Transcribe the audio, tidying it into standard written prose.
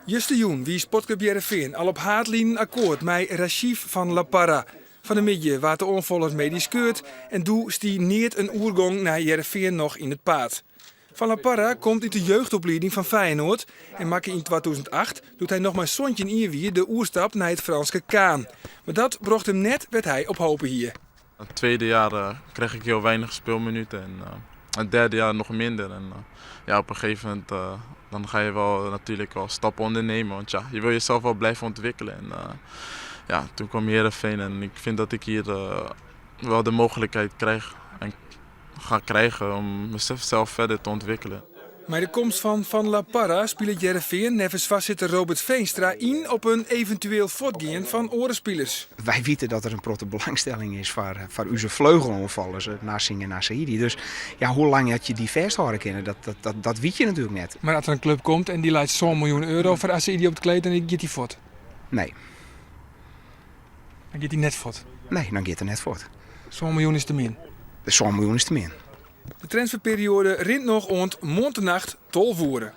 Justerjûn wie Sportklup Hearrenfean al op haadlinen akkoart mei Rachif van La Parra. Fan 'e middei waard de oanfaller medysk keurd en doe stie neat in oergong nei Hearrenfean noch yn it paad. Van La Parra komt út de jeugdoplieding fan Feyenoord en makke yn 2008, doe't hy noch mar 17 jier wie, de oerstap nei it Frânske Caen. Mar dat brocht him net wêr't hy op hope hie. Het tweede jaar kreeg ik heel weinig speelminuten en het derde jaar nog minder. En ja, op een gegeven moment dan ga je wel natuurlijk wel stappen ondernemen. Want ja, je wil jezelf wel blijven ontwikkelen. En ja, toen kwam Heerenveen en ik vind dat ik hier wel de mogelijkheid krijg en ga krijgen om mezelf verder te ontwikkelen. Mei de komst fan Van La Parra spilet Hearrenfean neffens foarsitter Robert Veenstra yn op in eventueel fuortgean fan oare spilers. Wy witte dat der in protte belangstelling is foar ús fleugeloanfallers, Narsingh en Assaidi. Dus ja, hoe lang dat je dy fêsthâlde kinne, dat wit je natuerlik net. Mar as der in klup komt en dy leit sân miljoen euro foar Assaidi op it kleed, dan giet hy fuort? Nee. Dan giet hy net fuort? Nee, dan giet er net fuort. Sân miljoen is te min? Sân miljoen is te min. De transferperioade rint noch oant moarntenacht 12 oere.